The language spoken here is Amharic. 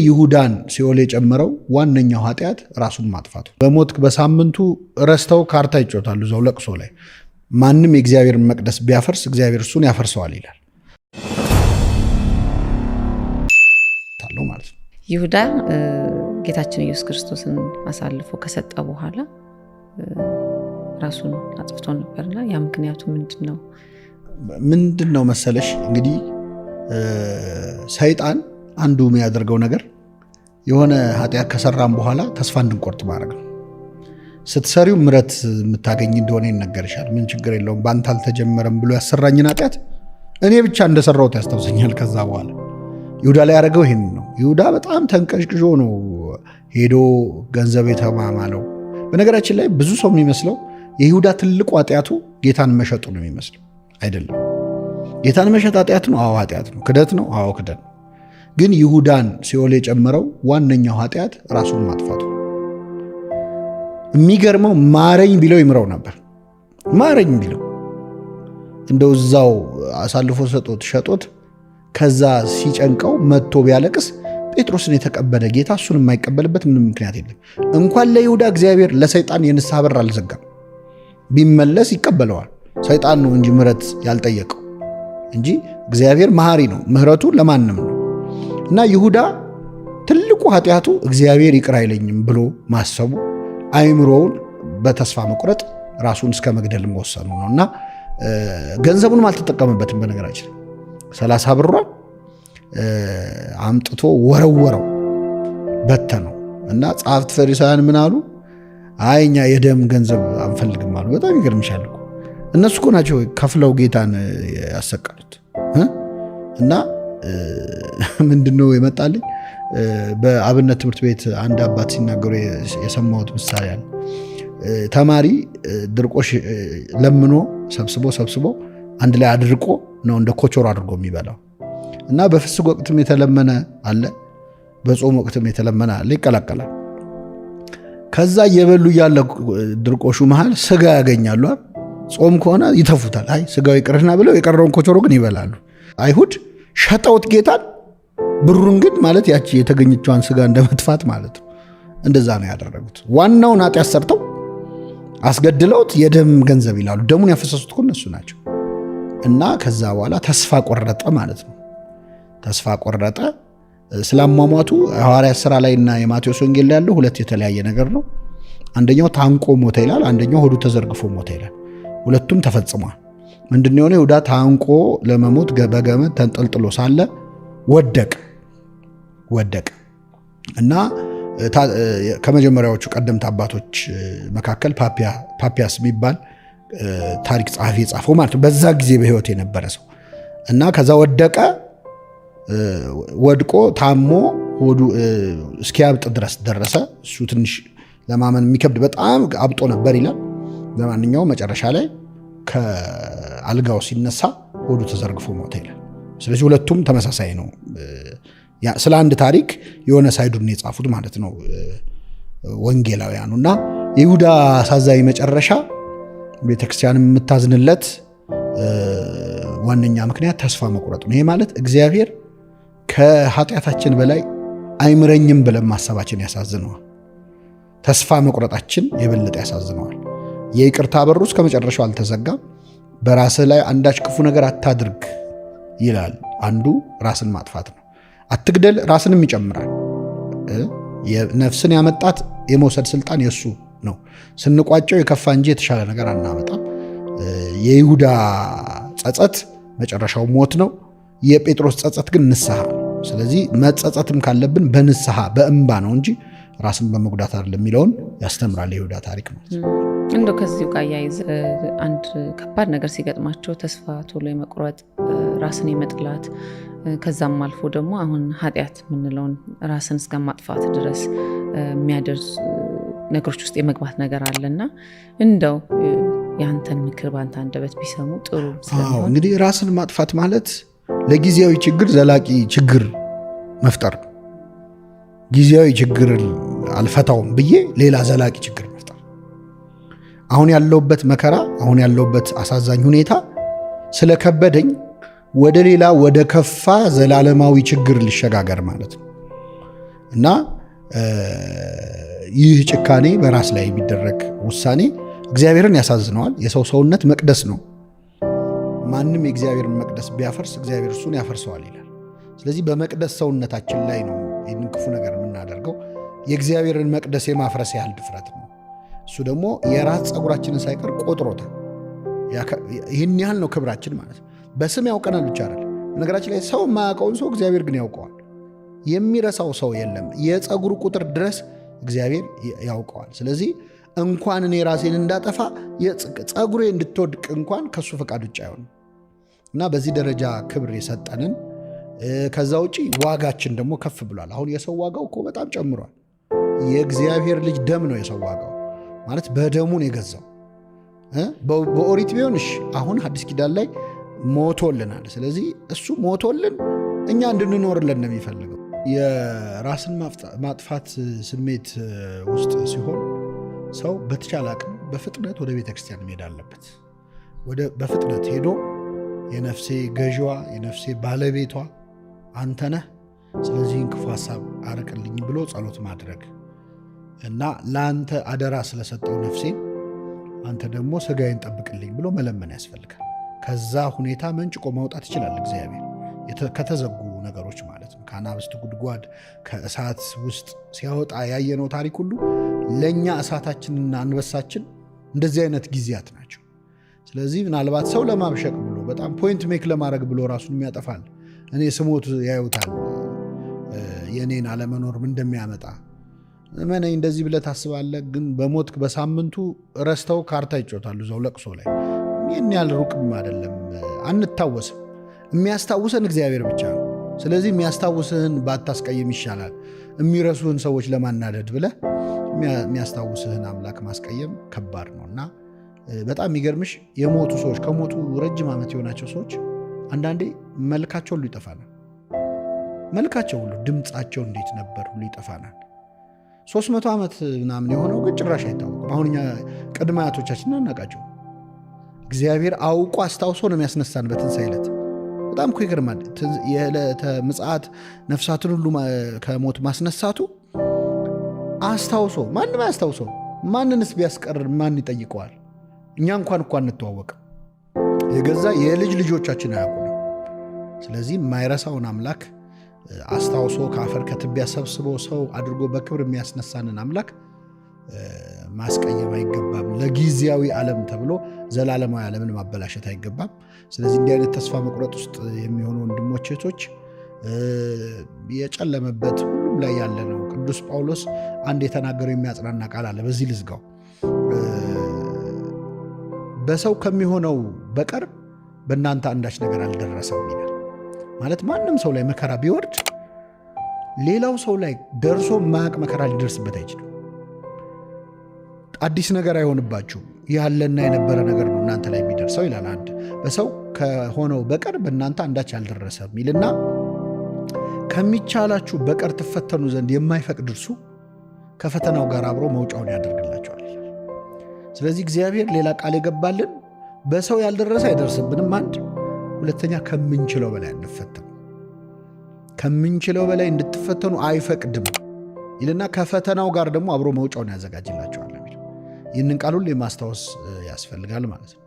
ይሁዳን ሲኦል የጨመረው ዋነኛው ኃጢአት ራሱን ማጥፋቱ። በሞት በሳምንቱ ረስተው ካርታ ይጮታሉ እዛው ለቅሶ ላይ። ማንም የእግዚአብሔርን መቅደስ ቢያፈርስ እግዚአብሔር እሱን ያፈርሰዋል ይላል ማለት ነው። ይሁዳ ጌታችን ኢየሱስ ክርስቶስን አሳልፎ ከሰጠ በኋላ ራሱን አጥፍቶ ነበርና ያ ምክንያቱ ምንድን ነው? ምንድን ነው መሰለሽ፣ እንግዲህ ሰይጣን አንዱ የሚያደርገው ነገር የሆነ ኃጢአት ከሰራም በኋላ ተስፋ እንድንቆርጥ ማድረግ ነው። ስትሰሪው ምረት የምታገኝ እንደሆነ ይነገርሻል። ምን ችግር የለውም በአንተ አልተጀመረም ብሎ ያሰራኝን ኃጢአት እኔ ብቻ እንደሰራሁት ያስታውሰኛል። ከዛ በኋላ ይሁዳ ላይ ያደረገው ይህን ነው። ይሁዳ በጣም ተንቀዥቅዦ ነው ሄዶ ገንዘብ የተማማለው። በነገራችን ላይ ብዙ ሰው የሚመስለው የይሁዳ ትልቁ ኃጢአቱ ጌታን መሸጡ ነው የሚመስለው። አይደለም። ጌታን መሸጥ ኃጢአት ነው? አዎ ኃጢአት ነው። ክደት ነው? አዎ ክደት ነው። ግን ይሁዳን ሲኦል የጨመረው ዋነኛው ኃጢአት ራሱን ማጥፋቱ። የሚገርመው ማረኝ ቢለው ይምረው ነበር። ማረኝ ቢለው እንደው እዛው አሳልፎ ሰጦት ሸጦት ከዛ ሲጨንቀው መጥቶ ቢያለቅስ ጴጥሮስን የተቀበለ ጌታ እሱን የማይቀበልበት ምንም ምክንያት የለም። እንኳን ለይሁዳ እግዚአብሔር ለሰይጣን የንስሐ በር አልዘጋም። ቢመለስ ይቀበለዋል። ሰይጣን ነው እንጂ ምሕረት ያልጠየቀው እንጂ እግዚአብሔር መሐሪ ነው። ምሕረቱ ለማንም ነው። እና ይሁዳ ትልቁ ኃጢአቱ እግዚአብሔር ይቅር አይለኝም ብሎ ማሰቡ፣ አይምሮውን በተስፋ መቁረጥ ራሱን እስከ መግደል መወሰኑ ነው። እና ገንዘቡንም አልተጠቀመበትም። በነገራችን 30 ብሯን አምጥቶ ወረወረው፣ በተነው። እና ጸሐፍት ፈሪሳውያን ምን አሉ? አይ እኛ የደም ገንዘብ አንፈልግም አሉ። በጣም ይገርምሻል እኮ እነሱ እኮ ናቸው ከፍለው ጌታን ያሰቀሉት። እና ምንድነው የመጣልኝ፣ በአብነት ትምህርት ቤት አንድ አባት ሲናገሩ የሰማሁት ምሳሌ አለ። ተማሪ ድርቆሽ ለምኖ ሰብስቦ ሰብስቦ አንድ ላይ አድርቆ ነው እንደ ኮቾሮ አድርጎ የሚበላው። እና በፍስግ ወቅትም የተለመነ አለ፣ በጾም ወቅትም የተለመነ አለ፣ ይቀላቀላል። ከዛ እየበሉ እያለ ድርቆሹ መሃል ስጋ ያገኛሉ። ጾም ከሆነ ይተፉታል። አይ ስጋው ይቅርና ብለው የቀረውን ኮቾሮ ግን ይበላሉ። አይሁድ ሸጠውት ጌታን፣ ብሩን ግን ማለት ያቺ የተገኘችዋን ስጋ እንደ መጥፋት ማለት ነው። እንደዛ ነው ያደረጉት። ዋናውን ኃጢአት ሰርተው አስገድለውት የደም ገንዘብ ይላሉ። ደሙን ያፈሰሱት እኮ እነሱ ናቸው። እና ከዛ በኋላ ተስፋ ቆረጠ ማለት ነው። ተስፋ ቆረጠ። ስላሟሟቱ ሐዋርያት ሥራ ላይ እና የማቴዎስ ወንጌል ላይ ያለው ሁለት የተለያየ ነገር ነው። አንደኛው ታንቆ ሞተ ይላል፣ አንደኛው ሆዱ ተዘርግፎ ሞተ ይላል። ሁለቱም ተፈጽሟል። ምንድን የሆነ ይሁዳ ታንቆ ለመሞት በገመድ ተንጠልጥሎ ሳለ ወደቀ ወደቀ እና ከመጀመሪያዎቹ ቀደምት አባቶች መካከል ፓፒያስ የሚባል ታሪክ ጸሐፊ የጻፈው ማለት ነው። በዛ ጊዜ በሕይወት የነበረ ሰው እና ከዛ ወደቀ። ወድቆ ታሞ ሆዱ እስኪያብጥ ድረስ ደረሰ። እሱ ትንሽ ለማመን የሚከብድ በጣም አብጦ ነበር ይላል። ለማንኛውም መጨረሻ ላይ ከአልጋው ሲነሳ ሆዱ ተዘርግፎ ሞተ ይላል። ስለዚህ ሁለቱም ተመሳሳይ ነው። ስለ አንድ ታሪክ የሆነ side ኡን የጻፉት ማለት ነው ወንጌላውያኑ። እና የይሁዳ አሳዛኝ መጨረሻ ቤተክርስቲያን የምታዝንለት ዋነኛ ምክንያት ተስፋ መቁረጡ ነው። ይሄ ማለት እግዚአብሔር ከኃጢአታችን በላይ አይምረኝም ብለን ማሰባችን ያሳዝነዋል። ተስፋ መቁረጣችን የበለጠ ያሳዝነዋል። የይቅርታ በሩ እስከ መጨረሻው አልተዘጋም። በራስህ ላይ አንዳች ክፉ ነገር አታድርግ ይላል። አንዱ ራስን ማጥፋት ነው። አትግደል ራስንም ይጨምራል። ነፍስን ያመጣት የመውሰድ ስልጣን የእሱ ነው። ስንቋጨው የከፋ እንጂ የተሻለ ነገር አናመጣም። የይሁዳ ጸጸት መጨረሻው ሞት ነው። የጴጥሮስ ጸጸት ግን ንስሐ ነው። ስለዚህ መጸጸትም ካለብን በንስሐ በእንባ ነው እንጂ ራስን በመጉዳት አይደለም የሚለውን ያስተምራል የይሁዳ ታሪክ ማለት ነው። እንደው ከዚሁ ጋር አያይዘ አንድ ከባድ ነገር ሲገጥማቸው ተስፋ ቶሎ የመቁረጥ፣ ራስን የመጥላት፣ ከዛም አልፎ ደግሞ አሁን ኃጢአት የምንለውን ራስን እስከ ማጥፋት ድረስ የሚያደርስ ነገሮች ውስጥ የመግባት ነገር አለና እንደው የአንተን ምክር በአንተ አንደበት ቢሰሙ ጥሩ ስለሚሆን። እንግዲህ ራስን ማጥፋት ማለት ለጊዜያዊ ችግር ዘላቂ ችግር መፍጠር ነው። ጊዜያዊ ችግር አልፈታውም ብዬ ሌላ ዘላቂ ችግር መፍጠር። አሁን ያለሁበት መከራ፣ አሁን ያለሁበት አሳዛኝ ሁኔታ ስለከበደኝ ወደ ሌላ ወደ ከፋ ዘላለማዊ ችግር ልሸጋገር ማለት ነው። እና ይህ ጭካኔ በራስ ላይ የሚደረግ ውሳኔ እግዚአብሔርን ያሳዝነዋል። የሰው ሰውነት መቅደስ ነው። ማንም የእግዚአብሔርን መቅደስ ቢያፈርስ እግዚአብሔር እሱን ያፈርሰዋል ይላል። ስለዚህ በመቅደስ ሰውነታችን ላይ ነው ይህንን ክፉ ነገር የምናደርገው። የእግዚአብሔርን መቅደስ የማፍረስ ያህል ድፍረት ነው። እሱ ደግሞ የራስ ፀጉራችንን ሳይቀር ቆጥሮታል። ይህን ያህል ነው ክብራችን ማለት ነው። በስም ያውቀናል ብቻ አይደል። ነገራችን ላይ ሰው የማያውቀውን ሰው እግዚአብሔር ግን ያውቀዋል። የሚረሳው ሰው የለም። የፀጉሩ ቁጥር ድረስ እግዚአብሔር ያውቀዋል። ስለዚህ እንኳን እኔ ራሴን እንዳጠፋ ፀጉሬ እንድትወድቅ እንኳን ከእሱ ፈቃድ ውጭ አይሆንም እና በዚህ ደረጃ ክብር የሰጠንን ከዛ ውጪ ዋጋችን ደግሞ ከፍ ብሏል። አሁን የሰው ዋጋው እኮ በጣም ጨምሯል። የእግዚአብሔር ልጅ ደም ነው የሰው ዋጋው ማለት በደሙን የገዛው በኦሪት ቢሆን እሺ፣ አሁን አዲስ ኪዳን ላይ ሞቶልናል። ስለዚህ እሱ ሞቶልን እኛ እንድንኖርልን ነው የሚፈልገው። የራስን ማጥፋት ስሜት ውስጥ ሲሆን ሰው በተቻለ አቅም በፍጥነት ወደ ቤተ ክርስቲያን መሄድ አለበት። በፍጥነት ሄዶ የነፍሴ ገዥዋ የነፍሴ ባለቤቷ አንተ ነህ፣ ስለዚህን ክፉ ሀሳብ አርቅልኝ ብሎ ጸሎት ማድረግ እና ለአንተ አደራ ስለሰጠው ነፍሴን አንተ ደግሞ ስጋዬን ጠብቅልኝ ብሎ መለመን ያስፈልጋል። ከዛ ሁኔታ መንጭቆ ማውጣት ይችላል እግዚአብሔር ከተዘጉ ነገሮች ማለት ነው። ከአናብስት ጉድጓድ ከእሳት ውስጥ ሲያወጣ ያየነው ታሪክ ሁሉ ለእኛ እሳታችንና አንበሳችን እንደዚህ አይነት ጊዜያት ናቸው። ስለዚህ ምናልባት ሰው ለማብሸቅ ብሎ በጣም point make ለማድረግ ብሎ ራሱን የሚያጠፋል። እኔ ስሞት ያዩታል የእኔን አለመኖር ምን እንደሚያመጣ እመነኝ እንደዚህ ብለህ ታስባለህ፣ ግን በሞት በሳምንቱ ረስተው ካርታ ይጮታሉ እዛው ለቅሶ ላይ። ይህን ያህል ሩቅም አይደለም፣ አንታወስም። የሚያስታውሰን እግዚአብሔር ብቻ ነው። ስለዚህ የሚያስታውስህን ባታስቀይም ይሻላል። የሚረሱህን ሰዎች ለማናደድ ብለህ የሚያስታውስህን አምላክ ማስቀየም ከባድ ነው እና በጣም የሚገርምሽ የሞቱ ሰዎች ከሞቱ ረጅም ዓመት የሆናቸው ሰዎች አንዳንዴ መልካቸው ሁሉ ይጠፋናል። መልካቸው ሁሉ ድምፃቸው እንዴት ነበር ሁሉ ይጠፋናል። 300 ዓመት ምናምን የሆነው ግን ጭራሽ አይታወቅም። አሁን እኛ ቅድመ አያቶቻችን አናውቃቸው። እግዚአብሔር አውቆ አስታውሶ ነው የሚያስነሳን በትንሣኤ ዕለት። በጣም እኮ ይገርማል። የዕለተ ምጽአት ነፍሳትን ሁሉ ከሞት ማስነሳቱ አስታውሶ ማንም አያስታውሶ። ማንንስ ቢያስቀር ማን ይጠይቀዋል? እኛ እንኳን እኮ አንተዋወቅም። የገዛ የልጅ ልጆቻችን አያውቁንም። ስለዚህ የማይረሳውን አምላክ አስታውሶ ከአፈር ከትቢያ ሰብስቦ ሰው አድርጎ በክብር የሚያስነሳንን አምላክ ማስቀየም አይገባም። ለጊዜያዊ ዓለም ተብሎ ዘላለማዊ ዓለምን ማበላሸት አይገባም። ስለዚህ እንዲህ አይነት ተስፋ መቁረጥ ውስጥ የሚሆኑ ወንድሞች እህቶች፣ የጨለመበት ሁሉም ላይ ያለ ነው። ቅዱስ ጳውሎስ አንድ የተናገረው የሚያጽናና ቃል አለ። በዚህ ልዝጋው። በሰው ከሚሆነው በቀር በእናንተ አንዳች ነገር አልደረሰም ይላል። ማለት ማንም ሰው ላይ መከራ ቢወርድ ሌላው ሰው ላይ ደርሶ ማያቅ መከራ ሊደርስበት አይችልም። አዲስ ነገር አይሆንባችሁም። ያለና የነበረ ነገር ነው እናንተ ላይ የሚደርሰው ይላል። አንድ በሰው ከሆነው በቀር በእናንተ አንዳች አልደረሰም ይልና ከሚቻላችሁ በቀር ትፈተኑ ዘንድ የማይፈቅድ እርሱ ከፈተናው ጋር አብሮ መውጫውን ያደርግላቸዋል ይላል። ስለዚህ እግዚአብሔር ሌላ ቃል የገባልን በሰው ያልደረሰ አይደርስብንም። አንድ ሁለተኛ፣ ከምንችለው በላይ አንፈተኑ፣ ከምንችለው በላይ እንድትፈተኑ አይፈቅድም ይልና ከፈተናው ጋር ደግሞ አብሮ መውጫውን ያዘጋጅላቸዋል የሚለው ይህንን ቃል ሁሌ ማስታወስ ያስፈልጋል ማለት ነው።